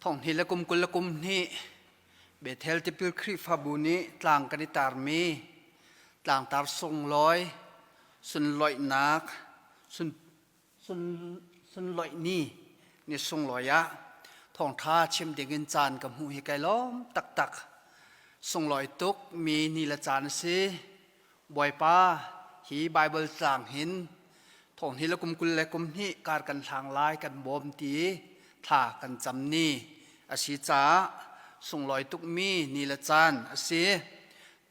Thonghni le kum 20 le kum hnih Bethel Tipil Khrihfabu nih tlang kan i tarmi tlangtar sunglawi sunlawihnak sun sunlawih ni ni sunglawi ah thawngṭha chim dingin caan ka hmuh hi kai lawm taktak. Sunglawi tuk mi ni le caan a si. Bawipa, hi Baibal tlang hin thawnghi le kum 20 le kum hnih kar kan hlang lai kan bawm ti thla kan cam ni a si caah sunglawi tukmi ni le caan a si.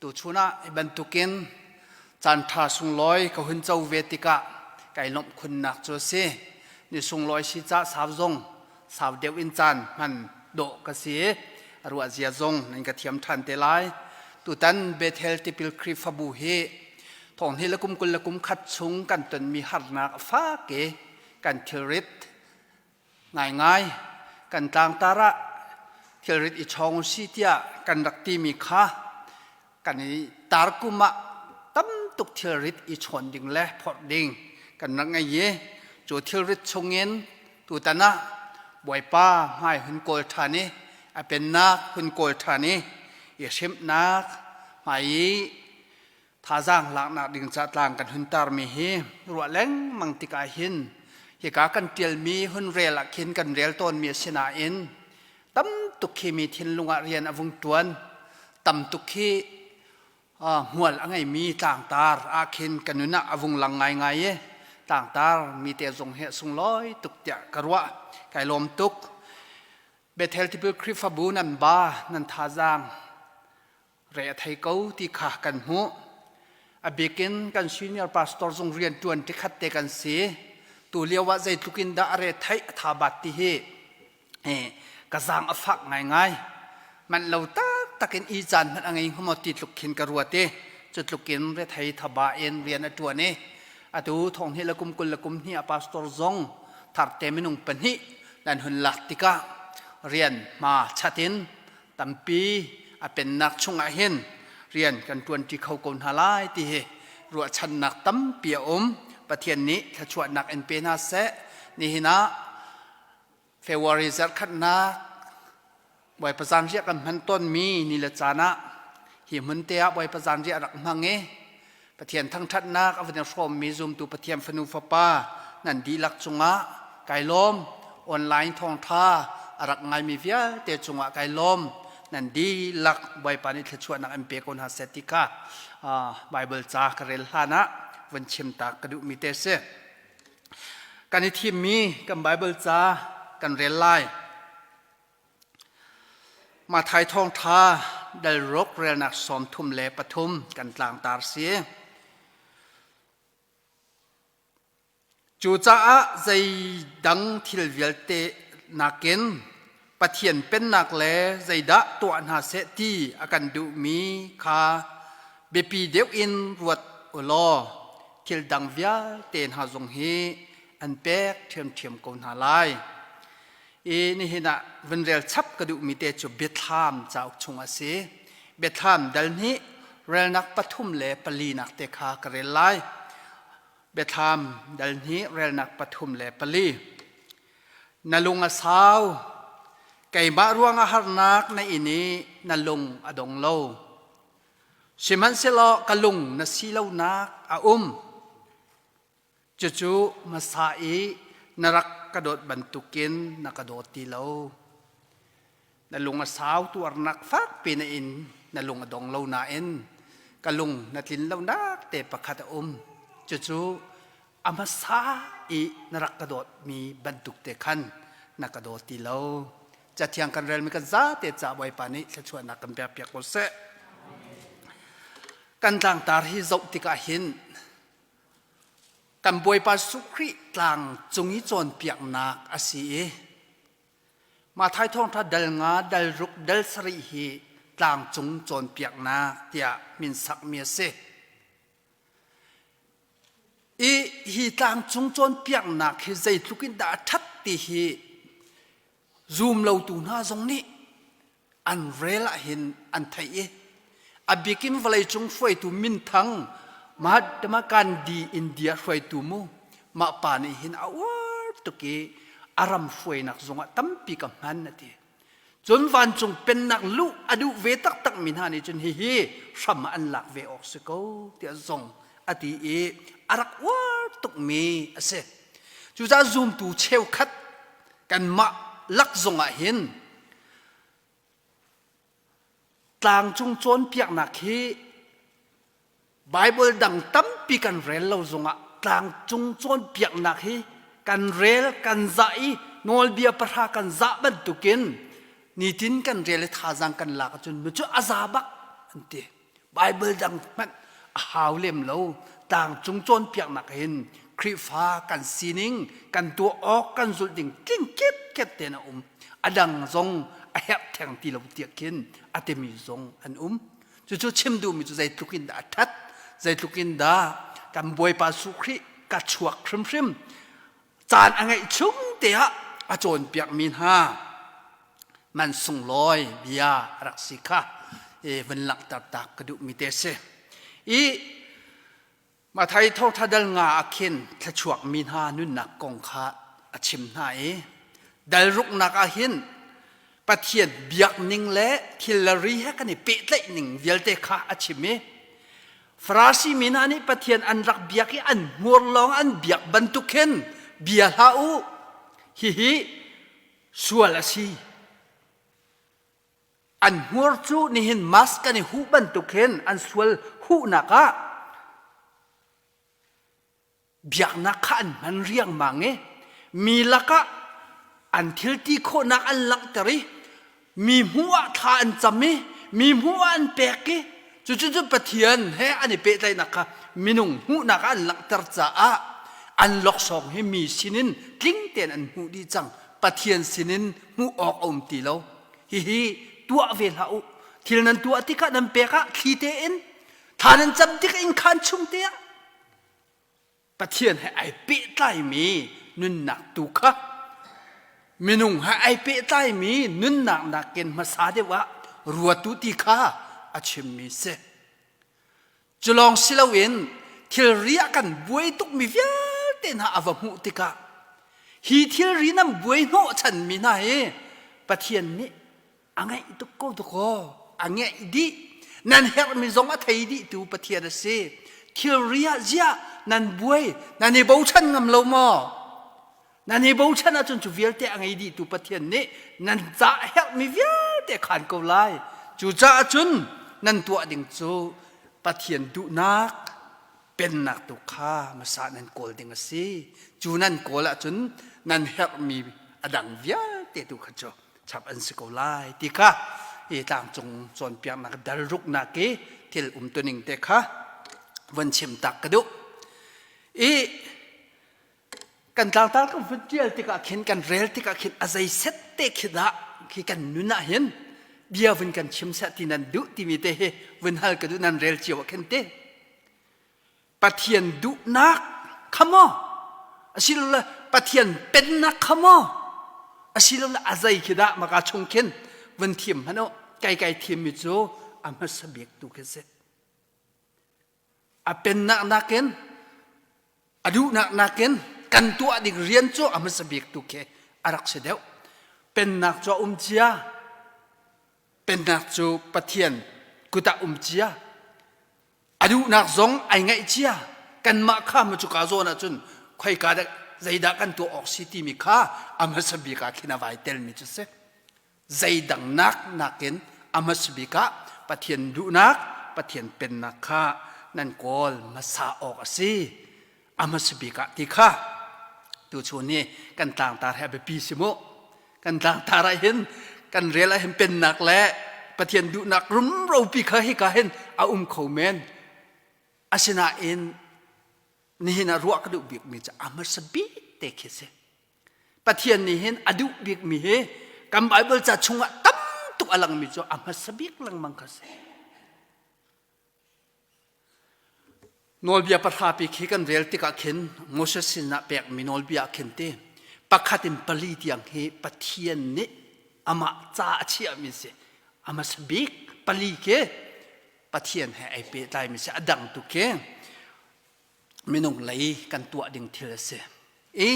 Tuchun ah hi bantukin caanṭha sunglawi ka hun co ve tikah kai lawmh khunnak cu a si. Ni sunglawi si cah sau zong sau deuh in caan hman dawh ka si. A ruah zia zong nan ka thiam ṭhan te lai. Tutan Bethel Tipil Khrihfabu hi thonghnih le kum 20 le kum khat chung kan tonmi harnak a fak i kan thilrit Ngaingai, kan tlangtar ah thilrit i chawng usi tiah kan rak timi kha kan i tar kum ah tam tuk thilrit i chawn ding le phorh ding kan rak ngei i cu thilrit chungin tutan ah Bawipa hmai hun kawl ṭhan i a pennak hun kawl ṭhan i i hrimhnak hmai i Thazaang laknak ding ca tlang kan hun tarmi hi ruah lengmang tikah hin hika kan ṭialmi hun rel ah khin kan rel tawnmi a si nain tam tuk khi mi thinlung ah rian a vung ṭuan. Tam tuk khi hmual a ngeimi tlangtar ah khin ka nun ah a vung lang ngaingai i tlangtar mi te zong hi a sunglawi tuk tiah ka ruah. Kai lawm tuk. Bethel Tipil Khrihfabu nan ba nan thazaang re a thei ko ti kha kan hmuh. A bikin kan senior pastor zung rian ṭuan ṭikhat te kan si. Tu lio ah zeitluk in dah a re theih a tha bat ti hi ka zaang a fak ngaingai. Manh lo taktak in i caan hmanh a ngei hnga maw ti tluk khin ka ruat i cu tluk in rethei thaba in rian a ṭuan i atu thonghnih le kum 20 le kum hnih a pastor zong tharte minung pahnih nan hun lak tikah rian hma chat in tampi a pennak chungah hin rian kan ṭuanṭi kho ko hna lai ti hi ruahchannak tampi a um. Pathian nih thluachuahnak in pe hna seh. Nihin ah February zarhkhatnak Bawipa zanriah kan hman tawnmi ni le caan ah hi hmun te ah Bawipa zanriah rak hmang i Pathian thangṭhatnak a van i hrawmmi zumtu Pathian fanu fapa nan dihlak cungah kai lawm. Online thawngṭha a rak ngaimi vialte cungah kai lawm. Nan dihlak Bawipa nih thluachuahnak in pe ko hna seh ti kha Bible ca ka rel hlan ah vun chim ta ka duhmi te si. Kan i thimmi kan Bible ca kan rel lai. Matthai thawngṭha dal ruk relnak 33 kan tlangtar si. Cucaah zeidang thil vialte nakin Pathian pennak le zeidah tuah hna seh ti a kan duhmi kha biapi deuh in ruat u law thil dang vialte hna zong hi an pek ṭhiamṭhiam ko hna lai. I nihin ah vun rel chap ka duhmi te cu Biathlam cauk chung a si. Biathlam dal hnih relnak pathum le palinak te kha ka rel lai. Biathlam dal hnih relnak pathum le pali. Na lung a sau, keimah ruangah harnak na in i na lung a dong lo. Sihmanhsehlaw ka lung na si lonak a um. Cucu hmasa i na rak ka dawt bantukin na ka dawt ti lo. Na lung a sau tuarnak fakpi na in na lung a dong lo nain ka lung na tlin lonak te pakhat a um. Cucu a hmasa i na rak ka dawtmi bantuk te khan na ka dawt ti lo. Cathiang kan relmi kan zate ca Bawipa nih thluachuahnak kan pekpiak ko seh. Kan tlangtar hi zoh tikah hin Kan Bawipa Jesuh Khrih tlang cung i cawnpiaknak a si i Matthai thawngṭha dal nga, dal ruk, dal sarih hi tlangcung cawnpiaknak tiah min sakmi a si. I hi tlangcung cawnpiaknak hi zeitluk in dah a ṭhat ti hi zum lotu hna zong nih an rel ahhin an theih i a bikin vawleicung hruaitu minthang Mahatma Gandhi India hruaitu mu mah pa nih hin a uar tuk i a ram hruainak zongah tampi ka hman a ti. Cun vancung pennak luh a duh ve taktak mi hna nih cun hihi hram ah an lak ve awk si ko tiah zong a ti i a rak uar tukmi a si. Cucaah zumtu cheukhat kanmah lak zong ah hin tlangcung cawnpiaknak hi Baibal dang tampi kan rel lo zongah tlangcung cawnpiaknak hi kan rel kan zah i nawlbia pahra kan zah bantukin nitin kan rel i thazaang kan lak ahcun mi cu a za bak an ti. Baibal dang hmanh a hau lem lo. Tlangcung cawnpiaknak hin Khrihfa kan sining, kan tuah awk, kan zulh ding tling kipkep tein a um. A dang zong a herh theng ti lo tiah khin a timi zong an um. Cucu chim duhmi cu zeitluk in dah a ṭhat, zeitluk in dah kan Bawipa Jesuh Khrih ka chuak hrimhrim caan a ngeih chung te ah a cawnpiakmi hna man sunglawi bia a rak si kha i vun langhter tak ka duhmi te a si. I Mathai thawngṭha dal nga ah khin thluachuakmi hna nunnak kong kha a chim hna i dal ruknak ah hin Pathian biak ning le thil le ri he kan i pehtlaih ning vialte kha a chim i Farasi mi hna nih Pathian an rak biak i an hmur lawng an biak bantuk khin bia hlah u hihi sual a si An hmur cu nihin mask kan i huh bantuk hin an sual huhnak ah biaknak kha an hman riangmang i mi lakah an thil ti khawhnak an langhter i mi hmuh ah thla an cam i mi hmuh ah an pek i cucu cu Pathian he an i pehtlaihnak kha minung hmuhnak ah an langhter caah an laksawng hi mi sinin tling tein an hmuh dih cang Pathian sinin hmuh awk a um ti lo Hihi tuah ve hlah u. Thil nan tuah tikah nan pek ah thli tein thla nan cam tikah inn khaan chung te ah Pathian he ai pehtlaimi nunnak tu kha minung he ai pehtlaimi nunnak nakin hmasa deuh ah ruat u ti kha a chimmi si. Cu lawng si loin thilri ah kan buai tukmi vialte hna a va hmuh tikah hi thilri nan buai hnawhchanmi hna hi Pathian nih a ngeih tuk ko dakaw a ngeih dih nan herhmi zong a thei dih tu Pathian a si thilri ah ziah nan buai nan i bochan ngam lo maw Nan i bochan ahcun cu vialte a ngei dihtu Pathian nih nan ca herhmi vialte khaan ko lai. Cucaah cun nan tuah ding cu Pathian duhnak pennak tu kha hmasa nan kawl ding a si. Cu nan kawl ahcun nan herhmi a dang vialte tu kha cu chap an si ko lai ti kha hi tlangcung cawnpiaknak dal ruknak i thil umtuning te kha von chim tak ka duh. I Kan tlangtar kan vun ṭial tikah khin kan rel tikah khin a zei set te khi dah khi kan nun ah hin bia vun kan chim seh ti nan duh timi te hi vun hal ka duh nan rel cio ah khin te Pathian duhnak kha maw asilole Pathian pennak kha maw asilole a zei khi dah maka chung khin vun thim hmanh u kai kai thimmi cu a hmasa bik tu khi si A pennak nakin a duhnak nakin kan tuah ding rian cu a hmasa bik tu khi a rak si deuh. Pennak cu a um cia. Pennak cu Pathian kut ah um cia. A duhnak zong ai ngaih cia. Kanmah kha ma cuka zawn ahcun khoika dah zeidah kan tuah awk si timi kha a hmasa bik ah khin a vai telmi cu si. Zeidang nak nakin a hmasa bik ah Pathian duhnak, Pathian pennak kha nan kawl hmasa awk a si. A hmasa bik ah ti kha tuchun hi kan tlangtar he a biapi si mu. Kan tlangtar ah hin kan rel ah hin pennak le Pathian duhnak rumropi kha hika hin a um kho men. Asinain nihin ah ruah ka duh bikmi cu a hmasa bik te khi si. Pathian nih hin a duh bikmi hi kan Baibal ca chungah tam tuk a langmi cu a hmasa bik lengmang kha si. Nawlbia pahra pi khi kan rel tikah khin Moses sinah pekmi nawlbia ah khin ti pakhat in pali tiang hi Pathian nih amah ca a chiahmi si. A hmasa bik pali khi Pathian he ai pehtlaimi si. A dang tu khi minung lei kan tuah ding thil a si. I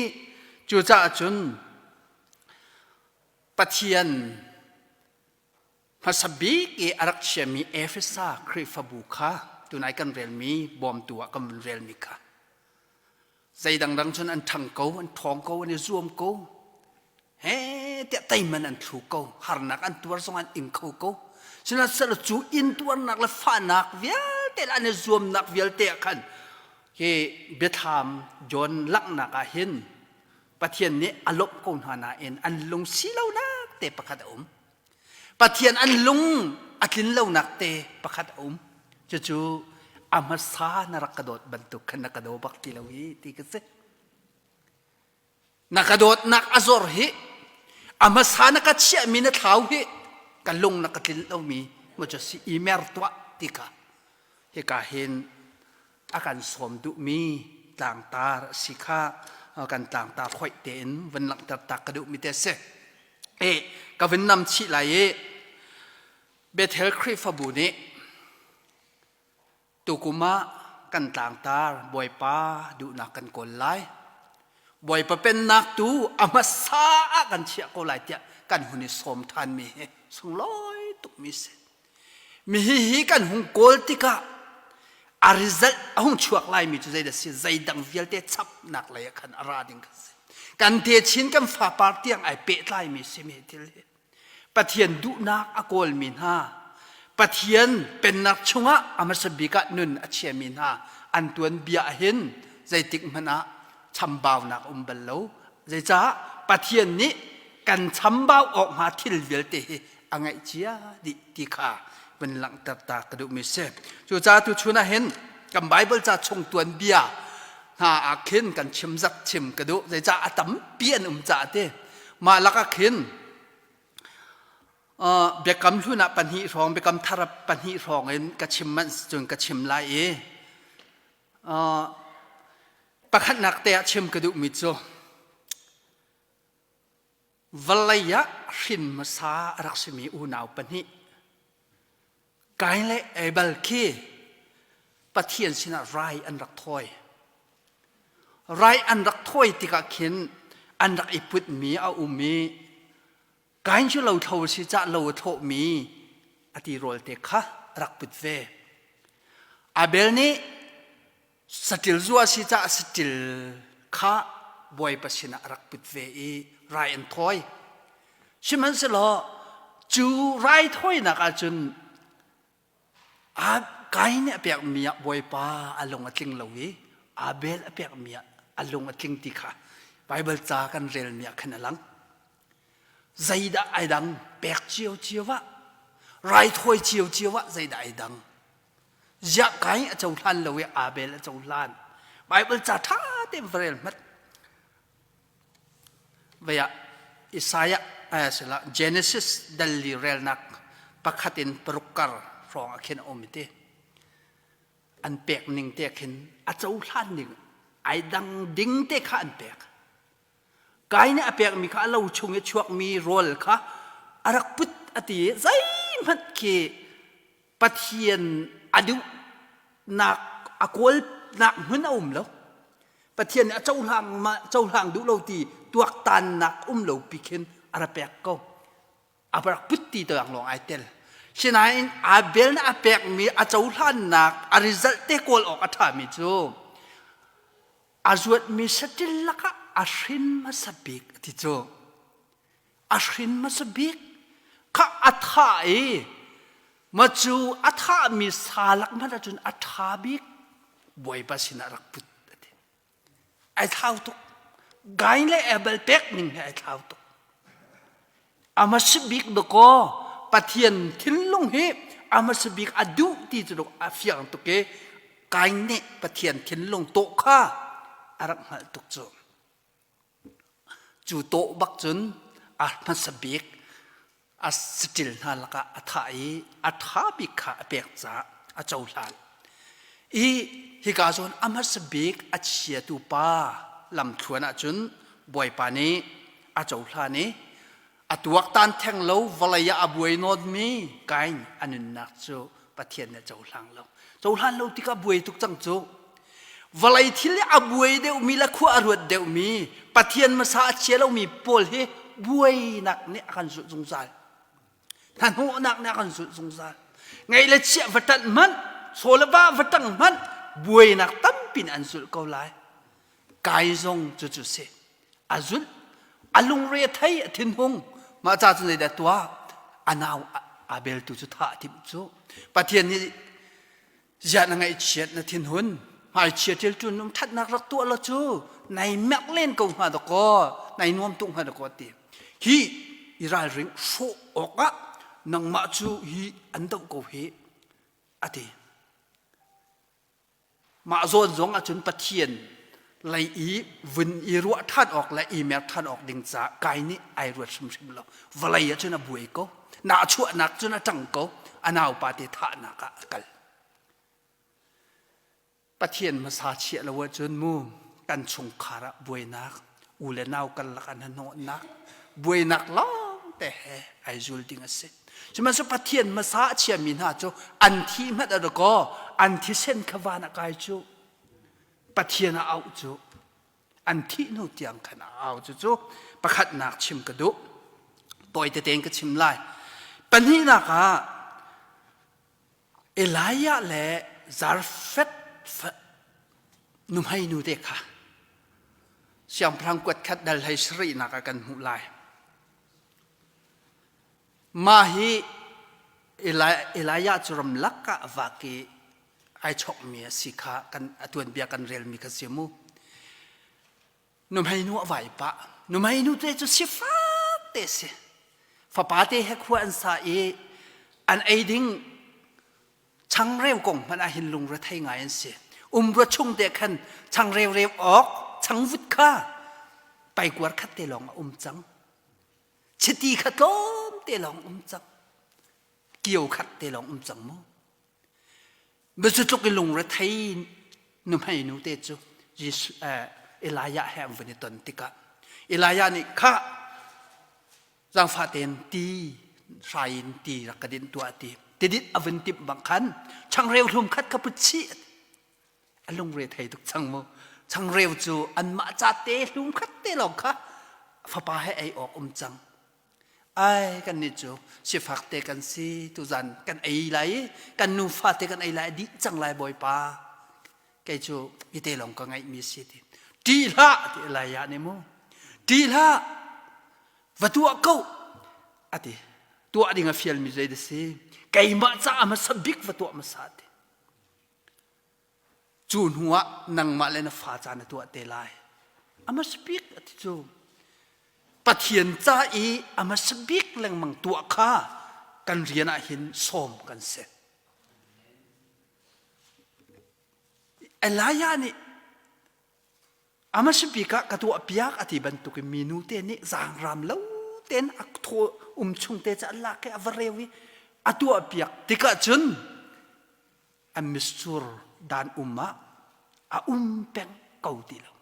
cucaah cun Pathian. Hmasa bik i a rak chiami Efesa Khrihfabu kha tunai kan relmi bawmtu ah kan vun relmi kha zei dangdang cun an ṭhang ko, an ṭhawng ko, an i zuam ko. He tiah teiman an thlu ko, harnak an tuar zong an ing kho ko. Sihmanhsehlaw cu intuarnak le fahnak vialte le an i zuamnak vialte ah khan hi biathlam John langhnak ah hin Pathian nih a lawmh ko hna nain an lung si lonak te pakhat a um. Pathian an lung a tlin lonak te pakhat a um. Cucu a hmasa na rak ka dawt bantuk khan na ka daw bak ti lo hi ti ka si. Na ka dawtnak a zor hi a hmasa na ka chiahmi na thlau hi ka lung na ka tlin lomi maw cu si i mer tuah ti kha hika hin a kan sawm duhmi tlangtar a si kha kan tlangtar hoih tein vun langhter tak ka duhmi te a si. E ka vun nam chih lai i Bethel Khrihfabu nih tukum ah kan tlangtar Bawipa duhnak kan kawl lai. Bawipa pennak tu a hmasa ah kan chiah ko lai tiah kan hun i sawm ṭhanmi hi sunglawi tukmi si. Mi hihi kan hung kawl tikah a result a hung chuak laimi cu zeidah si zeidang vialte chapnak lei ah khan a ra ding kha si. Kan techin kan fapar tiang ai pehtlaimi si mi thil hi. Pathian duhnak a kawlmi hna, Pathian pennak chungah a hmasa bik ah nun a chiami hna an tuan bia hin zeitik hmanh ah chambaunak um bal lo. Zeicah Pathian nih kan chambau awk hnga thil vialte hi a ngaih cia dih ti kha vun langhter ta ka duhmi si. Cucaah tuchun ah hin kan Bible ca chung tuanbia hna ah khin kan chim zak chim ka duh. Zeicah a tampi an um caah ti. Mah lakah khin biakam hlun ah pahnih hrawng, biakam thar ah pahnih hrawng in ka chim manh cun ka chim lai i pakhatnak te ah chim ka duhmi cu Vawlei ah hrin hmasa a rak simi unau pahnih Kain le Abel khi Pathian sinah rai an rak thawi. Rai an rak thawi tikah khin an rak i putmi a um i Kain cu lothlo a si cah lo a thlawhmi a tirawl te kha a rak put ve. Abel nih Saṭil zu a si caah saṭil kha Bawipa sinah a rak put ve i rai an thawi. Sihmanhsehlaw cu raithawinak ahcun Kain nih a pekmi ah Bawipa a lung a tling lo i Abel a pekmi ah a lung a tling ti kha Baibal ca kan relmi ah khan a lang. Zeidah ai dang pek ciocio ah raithawi ciocio ah zeidah ai dang? Ziah Kain a cohlan lo i Abel a cohlan. Bible ca ṭha tein va rel hmat. Vei ah Isaiah eh, sila Genesis dalli relnak pakhat in paruk kar hrawng ah khin a um ti. An pek ning te khin a cohlan ning ai dang ding te kha an pek. Kai nih a pekmi kha a lo chung i chuakmi rawl kha a rak put a ti i zeihmanh khi Pathian a duhnak a kawlnak hmun a um lo. Pathian nih a cohlang ma cohlang duh lo ti tuaktannak um lo pi khin a ra pek ko. A rak put ti tiang lawng ai tel. Sinain Abel nih a pekmi a cohlannak a result te kawl awk a ṭhami cu a zuatmi saṭil lakah a hrin hmasa bik a ti cu. A hrin hmasa bik kha a thah i ma cu a thahmi sa lak hmanh ahcun a ṭha bik Bawipa sinah rak put a ti. Ai thlau tuk. Kain le Abel pek ning he ai thlau tuk. A hmasa bik dakaw Pathian thinlung hi a hmasa bik a duh ti cu a fiang tuk i Kain nih Pathian thinlung tawh kha a rak hngalh tuk cu. Cu tawh bak cun a hmasa bik a saṭil hna lakah a thah i a ṭha bik kha a pek caah a cohlan. I hika zawn a hmasa bik a chiatu pa lamthluan ahcun Bawipa nih a cohlan i a tuaktan theng lo vawlei ah a buai nawnmi Kain a nunnak cu Pathian nih a cohlang lo. Cohlan lo tikah buai tuk cang cu. Vawlei thil i a buai deuhmi le khua a ruat deuhmi Pathian hmasa a chia lomi pawl hi buainak nih a kan zulh zungzal. Hnahnawhnak nih a kan zulh zungzal. Ngeih le chiah va ṭanh hmanh, chaw le va va ṭang hmanh, buainak tampi in an zulh ko lai. Kai zong cucu si. A zulh, a lungre a thei, a thinhung. Mah ca cu zeidah tuah? A nau Abel tu cu thah a timh cu. Pathian nih ziah na ngaihchiat na thinhun hmaichia ṭilṭun um ṭhatnak rak tuah law cu nai merh len ko hnga dakaw nai nuam tuk hnga dakaw ti hi i ralring hrawh awkah nangmah cu hi an doh ko hi ati mah zawn zong ahcun Pathian lei i vun i ruah ṭhan awk le i mer ṭhan awk ding ca kai nih ai ruat hrimhrim lo vawlei ahcun a buai ko nahchuahnak cun a ṭang ko a naupa te thahnak ah a kal Pathian hmasa chiah lo ahcun mu kan chungkhar ah buainak u le nau karlak ah hnahnawhnak buainak lawng te he ai zul ding a si sihmanhsehlaw Pathian hmasa a chiami hna cu an thi hmanh a kaw an thisen kha van a kai cu Pathian a auh cu an thih hnu tiang khan a au cucu pakhatnak chim ka duh tawi tete in ka chim lai pahnihnak ah Elijah le Zarfet nuhmei nu te kha siangpahrang kuat khat dal hlei sarihnak ah kan hmuh lai mah hi Elijah cu ramlak ah vak i ai chokmi a si kha kan a tuanbia kan relmi kha si mu nuhmei nu a vai pah nuhmei nu te cu sifak te si fapa te he khua an sa i an ei ding changreu kong hmanh ah hin lungrethei ngai an si umrua chung te khan changreu reu awk changvut kha paikuar khat te lawng a um cang chiti kha tlawm te lawng um cang kio khat te lawng um cang mu Cu tluk i lungrethei nuhmei nu te cu Elijah he an vun i ton tikah Elijah nih khah zaangfah tein ti hrai in ti rak ka dinh tuah ti tidit a vun timh bang khan changreu hlum khat kha put chih a lungre thei tuk cang mu changreu cu anmah ca te hlum khat te lawng kha fapa he ei awk um cang Ai kannih cu sifak te kan si tuzan kan ei lai i kan nufa te kan ei lai dih cang lai bawipa kei cu i te lawng ka ngaihmi si ti ṭih hlah ti Elijah nih mu ṭih hlah va tuah ko ati tuah ding a fialmi zei dah si keimah caah hmasa bik va tuah hmasa ti Cu hnu ah nangmah le na fa ca na tuah te lai. A hmasa bik a ti cu. Pathian ca i a hmasa bik lengmang tuah kha kan rian ah hin sawm kan si. Elijah nih a hmasa bik ah ka tuah piak a ti bantukin minu te nih zaangram lo tein a thaw um chung te cu an lak i a va reu i a tuah piak tikah cun an mitsur dan um ah a um peng ko ti lo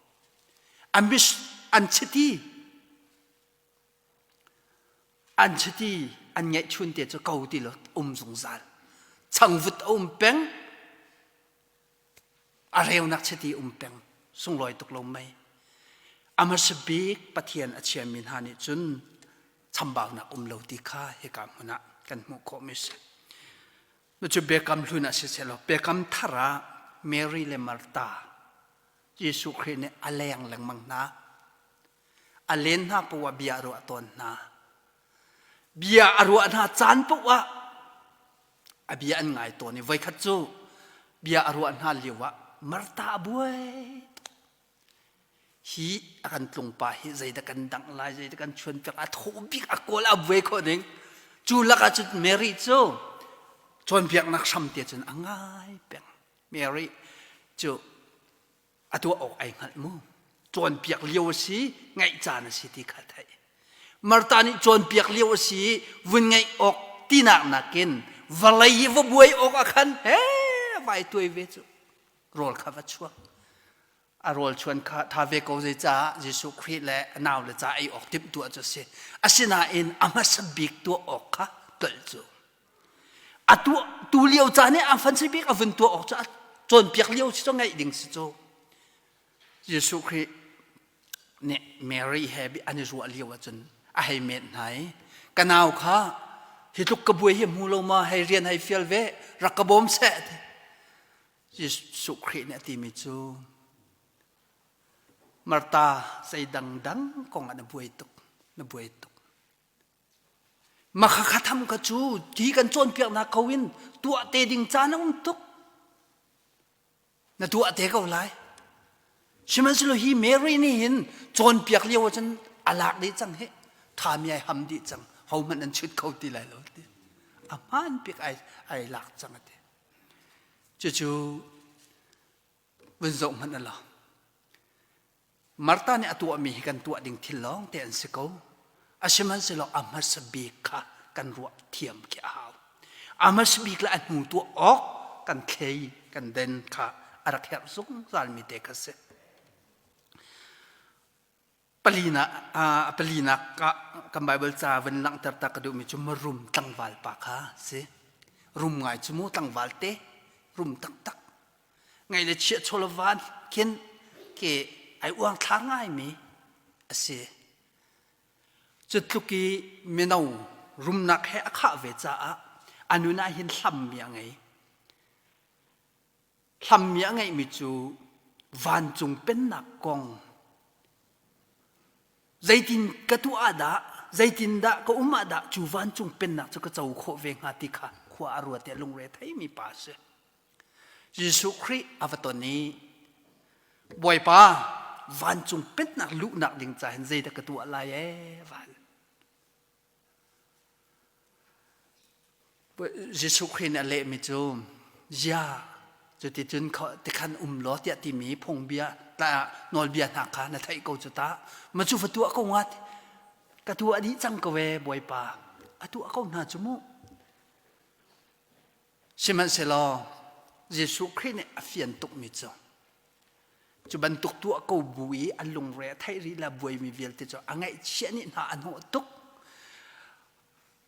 an mis an chiti an chiti an ngeihchun te cu ko ti lo um zungzal changvut a um peng a reunak chiti um peng sunglawi tuk lo mei a hmasa bik Pathian a chiami hna nih cun chambaunak um lo ti kha hika hmun ah kan hmuh khawh mi si Cucu Biakam Hlun ah siseh law Biakam Thar ah Mary le Martha Jesuh Khrih nih a leng lengmang hna. A len hna paoh ah bia a ruah tawn hna. Bia a ruah hna caan paoh ah a bia an ngai tawn i voikhat cu bia a ruah hna lio ah Martha a buai Hi a kan tlungpa hi zeidah kan dangh lai, zeidah kan chuan piak, a thaw bik a kawl a buai khawh ding. Cu lakah cun Mary cu cawnpiaknak hram te cun a ngai peng. Mary cu a tuah awk ai hngalh mu. Cawnpiak lio a si, ngaih caan a si ti kha theih. Martha nih cawnpiak lio a si i vun ngaih awk tinak nakin vawlei i va buai awk ah khan he vai tuai ve cu. Rawl kha va chuak. A rawl chuan kha tha ve ko zeicah Jesuh Khrih le a naule ca ei awk timhtuah cu a si. Asinain a hmasa bik tuah awk kha tolh cu. A tuah tu lio caan i a fansi bik a vun tuah awk cu a cawnpiak lio si cu ngaih ding si cu. Jesuh Khrih nih Mary he an i ruah lio ahcun a hei met hna i ka nau kha Hi tluk ka buai hi hmu lo ma hei rian hei fial ve rak ka bawm seh ti. Jesuh Khrih nih a timi cu Martha zei dangdang kong ah na buai tuk na buai tuk. Makhakha tham ka cu ti kan cawnpiaknak ko in tuah te ding caan a um tuk. Na tuah te ko lai. Sihmanhsehlaw hi Mary nih hin cawnpiak lio ahcun a lak dih cang hi. Thami ai ham dih cang. Hohmanh an chut kho ti lai lo ti. A hmaan bik ai, ai lak cang a ti. Cucu vun zoh hmanh a lo. Martha nih a tuahmi hi kan tuah ding thil lawng te an si ko. Asihmanhsehlaw a hmasa bik kha kan ruah thiam khi a hau. A hmasa bik le a hnu tuah awk kan thlei kan den kha a rak herh zungzalmi te kha si. Palinak a palinak ah kan Bible ca van langhter ta ka duhmi cu marum tlangval pa kha si. Rum ngai cu mu tlangval te rum taktak. Ngai le chiah chawlvan khin ke ai uang thla ngaimi a si. Cu tluk i mino rumnak he a khah ve caah a nun ah hin hlammi a ngei. Hlammi a ngeihmi cu vancung pennak kong zeitin ka tuah ah dah zeitin dah ka um ah dah cu vancung pennak cu ka co khawh ve hnga ti kha khua a ruat i a lungre theimi pa a si. Jesuh Khrih a va ton i Bawipa vancung pennak luhnak ding ca hin zeidah ka tuah lai ee van. Jesuh Khrih nih a lehmi cu zia cuticun tikhan um law tiah timi phungbia nawlbia hna kha na theih ko cu ta ma cu va tuah ko ngat ka tuah dih cang ko ee Bawipa a tuah ko hna cu mu Sihmanhsehlaw Jesuh Khrih nih a fian tukmi cu cu bantuk tuah ko bu i an lungre a theih rih le buaimi vialte cu a ngaihchia nih hna a hnawh tuk.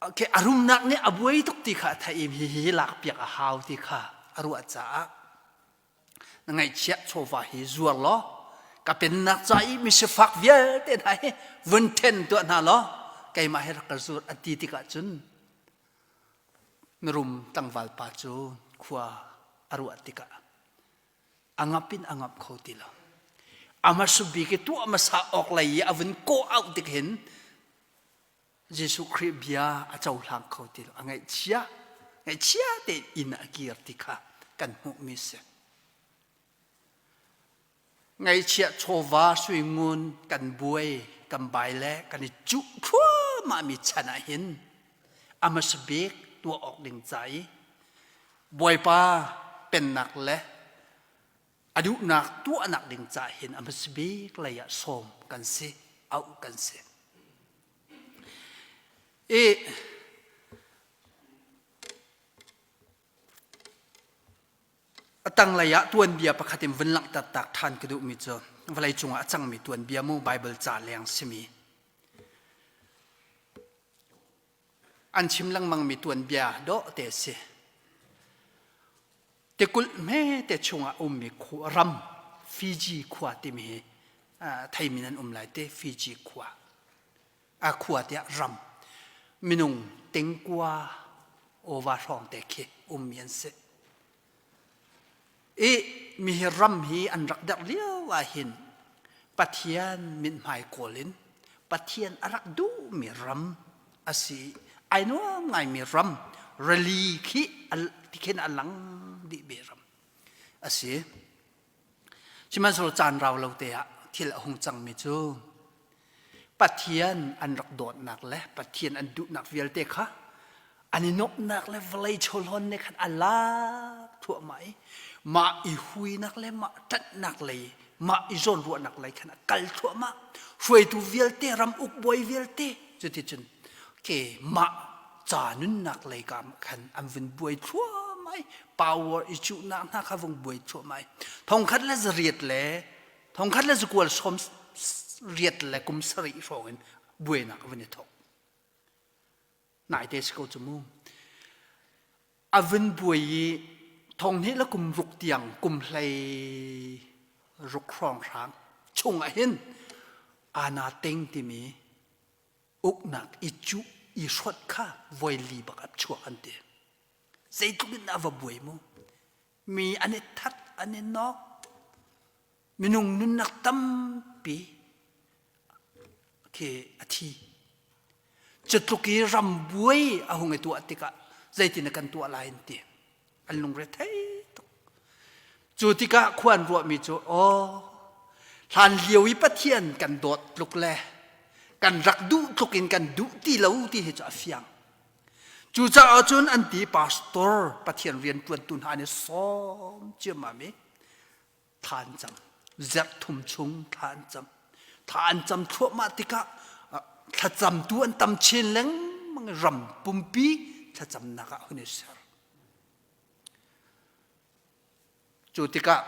Okay, a rumnak nih a buai tuk ti kha a theih i hihi lakpiak a hau ti kha a ruah caah na ngaihchiah chawva hi zuar law ka pennak ca i misifak vialte hna hi vun ṭhen tuah hna law keimah hi rak ka zur a ti tikah cun Mirum tlangval pa cu khua a ruah tikah a ngap in a ngap kho ti lo. A hmasa bik i tuah hmasa awk lei i a vun kawh auh tik hin Jesuh Khrih bia a cohlang kho ti lo. A ngaihchia, ngaihchia tein inn ah a kir ti kha kan hmuhmi a si. Ngaihchiah chawva suingun kan buai kan bai le kan i cuh thluahmahmi chan ah hin a hmasa bik tuah awk ding ca i Bawipa pennak le a duhnak tuahnak ding ca hin a hmasa bik lei ah sawm kan si, auh kan si. I A tanglei ah tuanbia pakhat in vun langhter tak ṭhan ka duhmi cu vawleicung ah a cangmi tuanbia mu Baibal ca leng simi an chim lengmangmi tuanbia dawh te a si. Tikulh hmete chungah a ummi ram Fiji khua timi hi theimi nan um lai te Fiji khua. A khua tiah ram minung tengkua awva hrawng te khi ummi an si. I mi hi ram hi an rak derh lio ah hin Pathian mithmai kawl in Pathian a rak duhmi ram a si. Ai nuam ngaimi ram rili khi tikhin a lang dihmi ram a si. Sihmanhsehlaw caan rau lo te ah thil a hung cangmi cu Pathian an rak dawtnak le Pathian an duhnak vialte kha an i nuamhnak le vawlei chawhlawn nih khan a lak thluahmah i mah i huinak le mah ṭanhnak lei mah i zawnruahnak lei khan a kal thluahmah. Hruaitu vialte ram uk bawi vialte cuticun ke mah ca nunnak lei ka khan an vun buai thluahmah i power i cuhnak hna kha vung buai thluahmah i thongkhat le zariat le thongkhat le zakual sawm riat le kum sarih hrawng in buainak a vun i thawk. Naite si ko cu mu. A vun buai i thong hnih le kum ruk tiang kum hlei ruk hrawng hrang chung ah hin ana teng timi uknak i cuh i. i hrawt kha voi li bak a chuak an ti. Zeitluk in a va buai mu. Mi an i that, an i nok. Minung nunnak tampi khi a thi. Cutluk i ram buai a hung i tuah tikah zeitin kan tuah lai an ti. An lungre thei tuk. Cu tikah khua an ruahmi cu aw hlan lio i Pathian kan dawt tluk le kan rak duh tluk in kan duh ti lo ti hi cu a fiang. Cucaah cun an ti pastor Pathian rian ṭuantu hna nih sawm ciammam i thla an cam. Zerh thum chung thla an cam. Thla an cam thluahmah tikah thlacamtu an tam chin lengmang i ram pumpi thlacamnak ah hun i ser. Cu tikah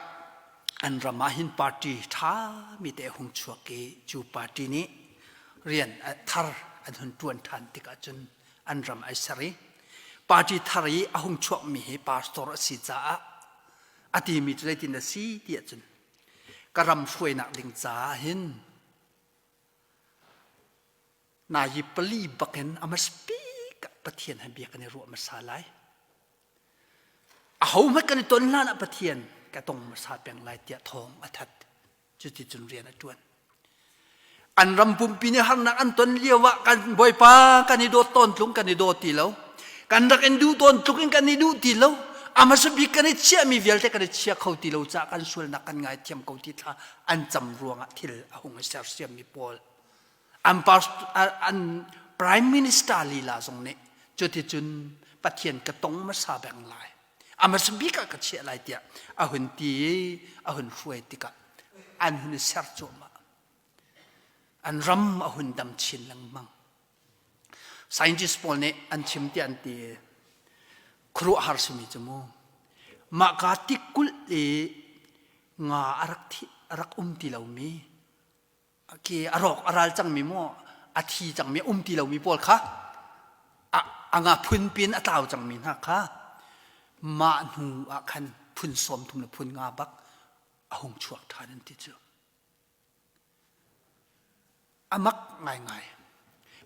an ram ah hin party ṭha mi te hung chuak i cu party nih rian thar an hun ṭuan ṭhan tikah cun an ram ai ser i party thar i a hung chuakmi hi pastor a si caah a timi cu zeitin a si ti ahcun ka ram hruainak ding caah hin nayi pali bakin a hmasabik ah Pathian he bia kan i ruah hmasa lai. Ahohmanh kan i ton hlan ah Pathian ka tong hmasa peng lai tiah thawng a that. Cuticun rian a ṭuan. An ram pumpi nih harnak an ton lio ah kan Bawipa kan i dawt tawn tlung kan i daw ti lo. Kan rak in duh tawn tluk in kan i duh ti lo. A hmasa bik kan i chiahmi vialte kan i chia kho ti lo caah kan sualnak kan ngaithiam ko ti thla an cam ruangah thil a hung i sersiammi pawl an an prime minister lila zong nih cuticun Pathian ka tong hmasa beng lai a hmasa bik ah ka chiah lai tiah a hun ti i a hun hruai tikah an hun i ser cuahmah an ram a hun dam chin lengmang scientist pawl nih an chim tiah an ti khuaruahhar simi cu mu mah ka tikulh i nga a rak thi a rak um ti lomi Ke a rawk a ral cangmi maw a thi cangmi um ti lomi pawl kha a nga phun pin a tlau cangmi hna kha mah hnu ah khan phun 30 le phun nga bak a hung chuak ṭhan an ti cu. A mak ngaingai.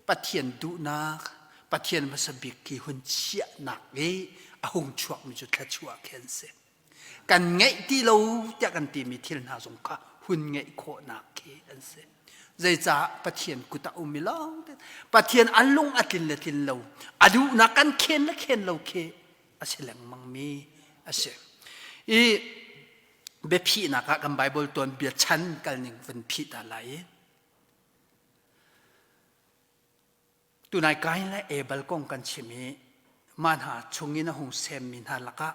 Pathian duhnak, Pathian hmasa bik khi hun chiahnak i a hung chuakmi cu thluachuah khi an si. Kan ngeih ti lo tiah kan timi thil hna zong kha hun ngeih khawhnak khi an si. Zeicah Pathian kut ah um i lawng te Pathian a lung a tlin le tlin lo, a duhnak kan khen le khen lo khi a si lengmang mi a si. I biaphihnak ah kan Bible tuanbia chan kalning van phih ta lai i Tunai Kain le Abel kong kan chim i mah hna chungin a hung semmi hna lakah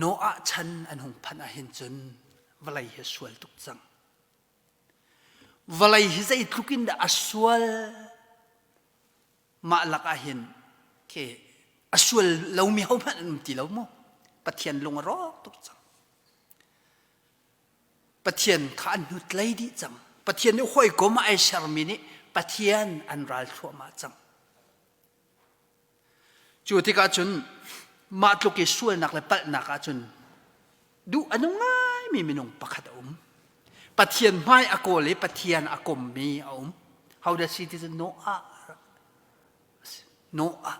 Noah chan an hung phanh ahhin cun vawlei hi a sual tuk cang. Vawlei hi zeitluk in dah a sual mah lakah hin khi a sual lomi hohmanh an um ti lo mu. Pathian lung a rawk tuk cang. Pathian kha an hnutlei dih cang. Pathian nih hawikom ah ai sermi nih Pathian an ral thluahmah cang. Cu tikah cun mah tluk i sualnak le palhnak ahcun duh a nung ngaimi minung pakhat a um. Pathian hmai a kawl i Pathian a kommi a um. Hodah si ti cu Noah Noah.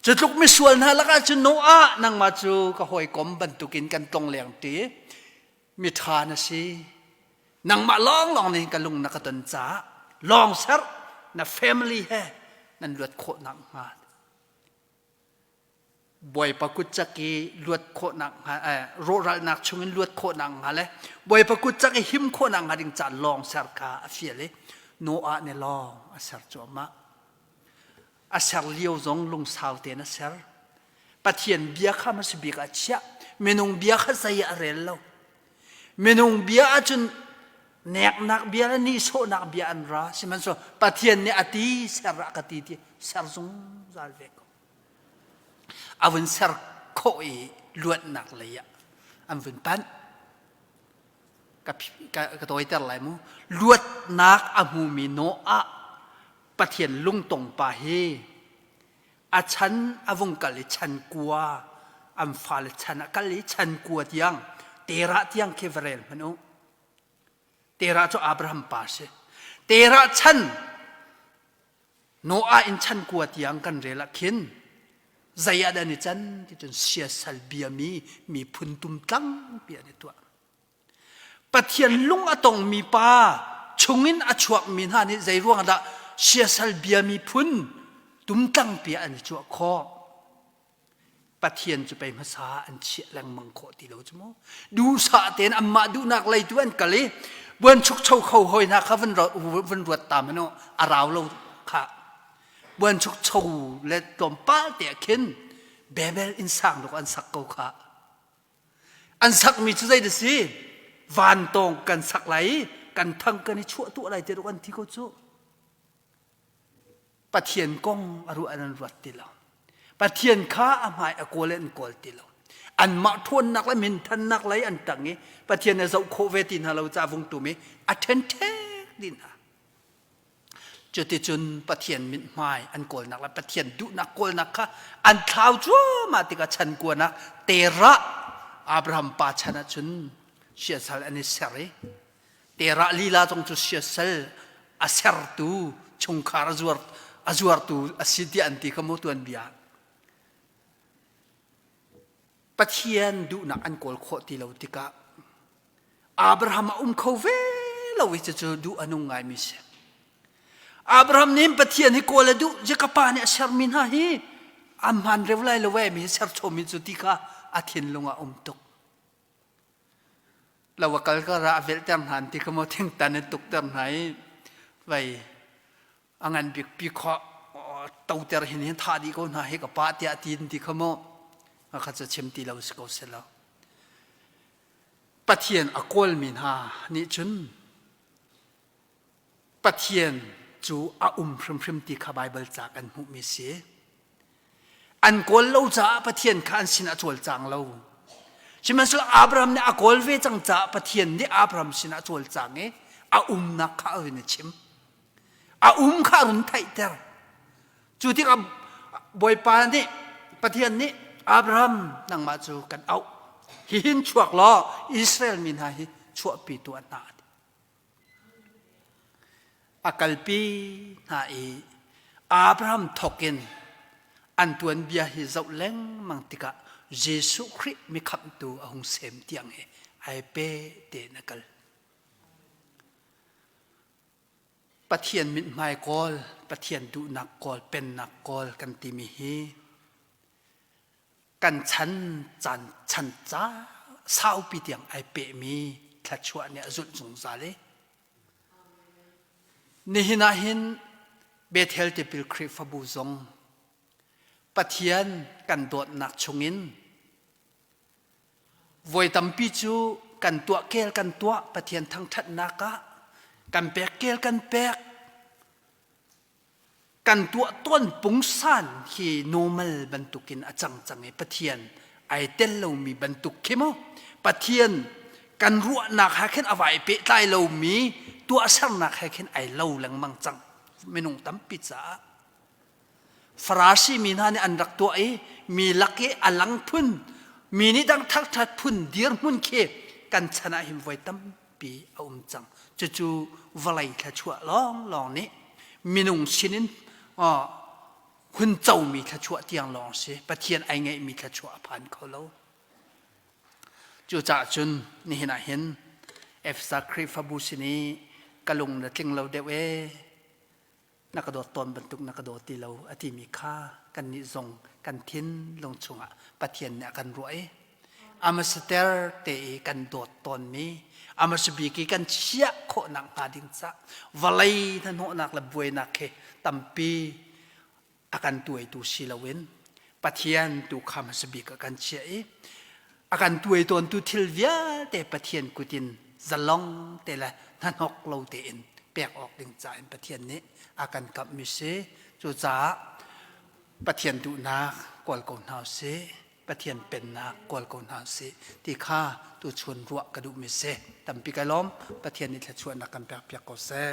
Cu tluk misual hna lakah cun Noah nangmah cu ka hawikom bantukin kan tlong leng ti mi ṭha na si. Nangmah lawnglawng nih ka lung na ka ton caah lawng ser na family he nan luat khawh nak hnga. Bawipa kut cak i luat khawhnak hnga eh, rawhralnak chungin luat khawhnak hnga le Bawipa kut cak i him khawhnak hnga ding caah lawng ser kha a fial i Noah nih lawng a ser cuahmah. A ser lio zong lungsau tein a ser. Pathian bia kha hmasa bik ah chiah. Minung bia kha zei ah a rel lo. Minung bia ahcun neknak bia le nihsawhnak bia an ra. Sihmanhsehlaw Pathian nih a ti ser ah ka ti ti ser zungzal ve ko. A vun ser khawh i luatnak lei ah an vun panh. Ka, ka, ka tawiter lai mu. Luatnak a hmumi Noah Pathian lungtong pa hi a chan a vung kal i chan kua an fale chan a kal i chan kua tiang Terah tiang khi va rel hmanh u. Terah cu Abraham pa si. Terah chan Noah in chan kua tiang kan rel ah khin zei ah dah an i can ti cun siasal biami miphun tumtlang pi an i tuah. Pathian lung a tongmi pa chungin a chuakmi hna nih zei ruang dah siasal biami phun tumtlang pi an i chuah khawh? Pathian cu pei hmasa an chiah lengmang khawh ti lo cu mu. Duhsah tein anmah duhnak lei tu an kal i buan chukcho kho hoi hna kha vun ruat ta manu a rau lo kha. Buan chukcho le tlawmpal te ah khin Babel inn sang dawk an sak ko kha. An sakmi cu zei da si? Vantawng kan sak lai i kan thang kan i chuah tuah lai te dawk an ti ko cu. Pathian kong a ruah an ruat ti lo. Pathian kha a hmai a kawl an kawl ti lo. Anmah ṭhawnnak le minthannak lei an ṭang i Pathian a zoh khawh ve ti hna lo ca vung tum i a ṭhenṭhek dih hna. Cuticun Pathian mithmai an kawlnak le Pathian duhnak kawlnak kha an thlau cuahmah tikah chan kuanak Terah Abraham pa chan ahcun siasal an i ser i Terah lila zong cu siasal a sertu chungkhar a zuar a zuartu a si tiah an ti kha mu tuanbia. Pathian duhnak an kawl khawh ti lo tikah Abraham a um kho ve lo i cucu duh a nung ngaimi si. Abraham nih Pathian hi kawl a duh je ka pa nih a sermi hna hi a hmaan reu lai lo ve mi hi serchawmi cu ti kha a thinlung ah um tuk. Lo a kal kar ah a velhter hna an ti kha maw thingtan in tukter hna i vei a ngan bik pi khawh toter hin hin thah dih ko hna hi ka pa tiah ti an ti kha maw kha cu chim ti lo si ko seh lo. Pathian a kawlmi hna nih cun Pathian cu a um hrimhrim ti kha Baibal ca kan hmuhmi si. An kawl lo caah Pathian kha an sinah a cawlcang lo. Sihmanhsehlaw Abraham nih a kawl ve cang caah Pathian nih Abraham sinah a cawlcang i a umnak kha a run i chim. A um kha a run theihter. Cu tikah Bawipa nih Pathian nih Abraham nangmah cu kan auh. Hihin chuak law Israel mi hna hi chuahpi tuah hna. A kalpi hna i Abraham thawk in an tuanbia hi zoh lengmang tikah Jesuh Khrih mikhamhtu a hung sem tiang hi ai pe tein a kal. Pathian mithmai kawl, Pathian duhnak kawl, pennak kawl kan timi hi kan chan caan chan ca saupi tiang ai pehmi thluachuah nih a zulh zungzal i nihin ah hin Bethel tipil Khrihfabu zong Pathian kan dawtnak chungin voi tampi cu kan tuah kel kan tuah Pathian thangṭhatnak ah kan pek kel kan pek Kan tuah tawn pungsan hi normal bantukin a cang cang i Pathian ai tel lomi bantuk khi mu Pathian kan ruahnak he khin a vai pehtlai lomi tuahsernak he khin ai lo lengmang cang minung tampi caah Farasi mi hna nih an rak tuah i mi lak i a lang phun mi nih dang thangṭhat phun dirhmun khi kan chan ah hin voi tampi a um cang cucu vawlei thluachuah lawnglawng nih minung sinin hun comi thluachuah tiang lawng si Pathian ai ngeihmi thluachuah a phan kho lo cucaah cun nihin ah hin Efesa Khrihfabu sin i ka lung na tling lo deuh ee na ka dawt tawn bantuk na ka dawt ti lo a timi kha kannih zong kan thinlung chungah Pathian nih a kan ruah i amasater te i kan dawt tawnmi amasabik i kan chiah khawhnak hnga ding ca vawlei hnahnawhnak le buainak khi tampi a kan tuaitu si loin Pathian tu kha hmasa bik a kan chiah i a kan tuai tawntu thil vialte Pathian kut in zalong te le hnahnok lo tein pek awk ding ca in Pathian nih a kan kamhmi si. Cucaah Pathian duhnak kawl ko hna usih. Pathian pennak kawl ko hna usih ti kha tuchun ruah ka duhmi si. Tampi kai lawm. Pathian nih thluachuahnak kan pek piak ko seh.